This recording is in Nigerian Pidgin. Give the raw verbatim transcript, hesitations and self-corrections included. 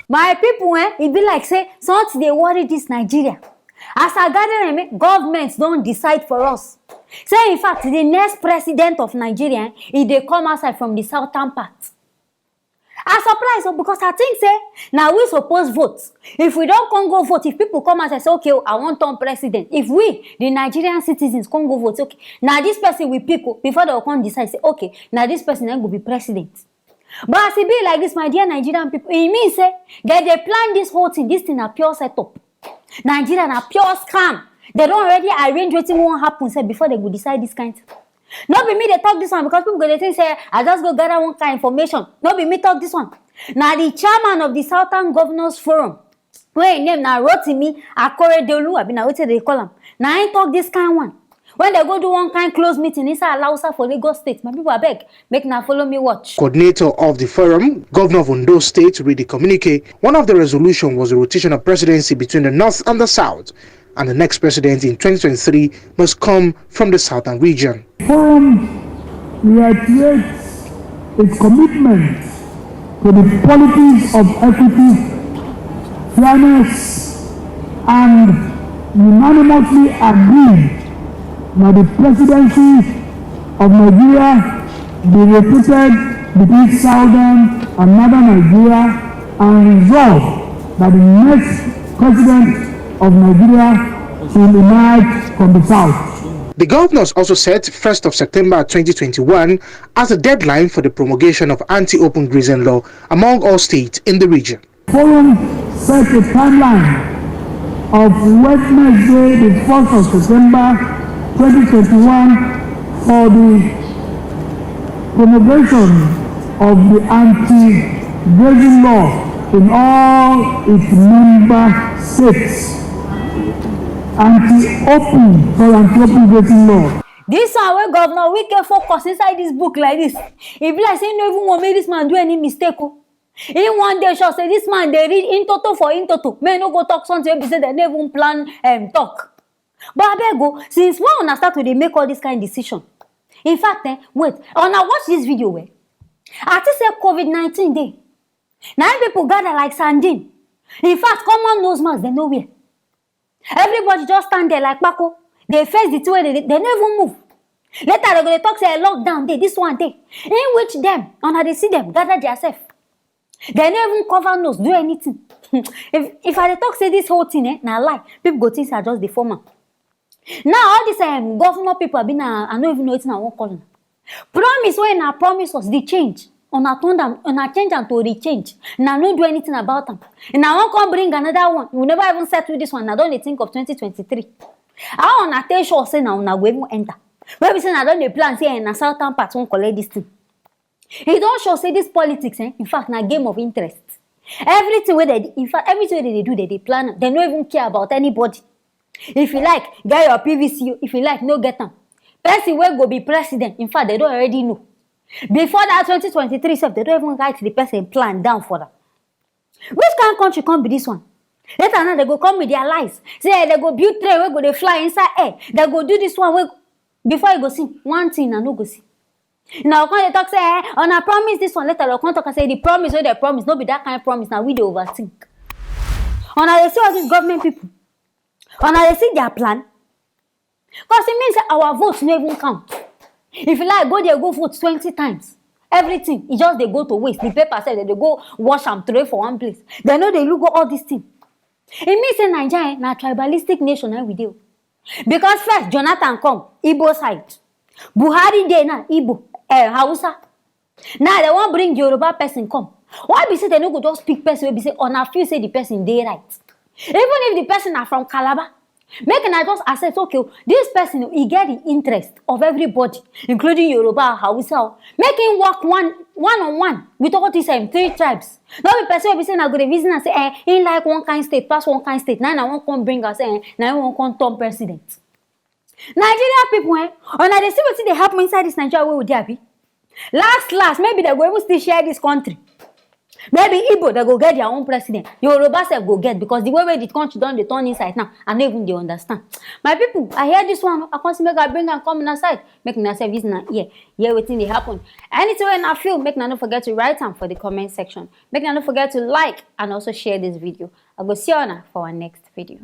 My people, eh, e be like say something dey worry this Nigeria. As I gather am, eh, government don decide for us. Say, in fact, the next president of Nigeria, eh, e dey come outside from the southern part. I surprise o, because I think say na we suppose vote. If we don come go vote, if people come outside say, "Okay o, I wan turn president," if we, the Nigerian citizens, come go vote, okay, na this person we pick o, before they go come decide say, "Okay, na this person na go be president." But as e be like this, my dear Nigerian people, e mean say they dey plan this whole thing. This thing na pure setup. Nigeria na pure scam. They don already arrange wetin wan happen sef before they go decide this kind thing. No be me dey talk this one, because people go dey think say I just go gather one kind information. No be me talk this one. Na the chairman of the Southern Governors Forum, wey im name na Rotimi Akeredolu, abi na wetin they call am, na im talk this kind one. When they go do one kind close meeting inside Alausa for Lagos State, my people, abeg, make na follow me watch. Coordinator of the forum, Governor of Ondo State, read the communique. One of the resolution was the rotation of presidency between the North and the South, and the next president in twenty twenty-three must come from the Southern region. Forum reiterates its commitment to the policies of equity, fairness, and unanimously agreed that the presidency of Nigeria be rotated between Southern and Northern Nigeria and resolve that the next president of Nigeria will emerge from the South. The governors also set first of September twenty twenty-one as a deadline for the promulgation of anti-open grazing law among all states in the region. Forum set a timeline of Wednesday, the first of September twenty twenty-one, for the promulgation of the anti-grazing law in all its member states. Anti-open, sorry, anti-open grazing law. This one wey Governor Wike focus inside this book like this, e be like say e no even wan make this man do any mistake o. He one day sure say this man dey read intoto for intoto. Make e no go talk something wey be say dem no even plan, um, talk. But abeg o, since when una start to dey make all this kind decision? In fact, eh, wait, una watch this video well. I think say COVID nineteen dey. Na im people gather like sardine. In fact, common nose mask dem no wear. Everybody just stand there like kpako. Dey face the thing wey dey, dem no even move. Later, dem go dey talk say lockdown dey, this one dey. In which dem, una dey see dem gather their self. Dem no even cover nose, do anything. If, if I dey talk say this whole thing, eh, na lie, people go think say I just dey form am. Now, all these, um, governor people, abi na, I no even know wetin I wan call am. Promise wey una promise us, the change, una turn am, una change am to the change. Una no do anything about am. Una wan come bring another one. We never even settle this one. Una don dey think of twenty twenty-three. How una take sure say na una go even enter? Wey be say una don dey plan say, eh, na southern part wan collect this thing. E don show say this politics, eh, in fact, na game of interest. Everything wey dem, in fact, everything wey dem dey do, dem dey plan am. Dem no even care about anybody. If you like, get your P V C O. If you like, no get am. Person wey go be president, in fact, dem don already know. Before that twenty twenty-three sef, dem don even write the person plan down for am. Which kind country come be this one? Later now, dem go come with their lies. Say, eh, dem go build train wey go dey fly inside air. Dem go do this one wey, before you go see, one thing una no go see. Una go come dey talk say, eh, una promise this one. Later, dem go come talk say the promise wey dem promise no be that kind promise. Na we dey overthink. Una dey see all these government people. Una dey see their plan. 'Cause e mean say our votes no even count. If you like, go there, go vote twenty times. Everything, e just dey go to waste. The paper sef, dem dey go wash am, throw for one place. Dem no dey look all this thing. E mean say Naija, eh, na tribalistic nation na we dey o. Because first, Jonathan come, Igbo side. Buhari dey now, Igbo, eh, Hausa. Now dem wan bring Yoruba person come. Why be say dem no go just pick person wey be say una feel say the person dey right? Even if the person na from Calabar, make una just accept, okay, this person, e get the interest of everybody, including Yoruba, Hausa o. Make him work one, one on one with all these, um, three tribes. No be person wey be say una go dey reason am say, eh, he like one kind state pass one kind state. Now una wan come bring am say, eh, na him wan come turn president. Nigeria people, eh, una dey see wetin dey happen inside this Nigeria wey we dey, abi? Last last, maybe dem go even still share this country. Maybe Igbo, they go get their own president. Yoruba sef go get, because the way wey the country don dey turn inside now, I no even dey understand. My people, I hear this one, I come say make I bring am come una side. Make una sef use una ear hear wetin dey happen. Anything wey una feel, make una no forget to write am for the comment section. Make una no forget to like and also share this video. I go see una for our next video.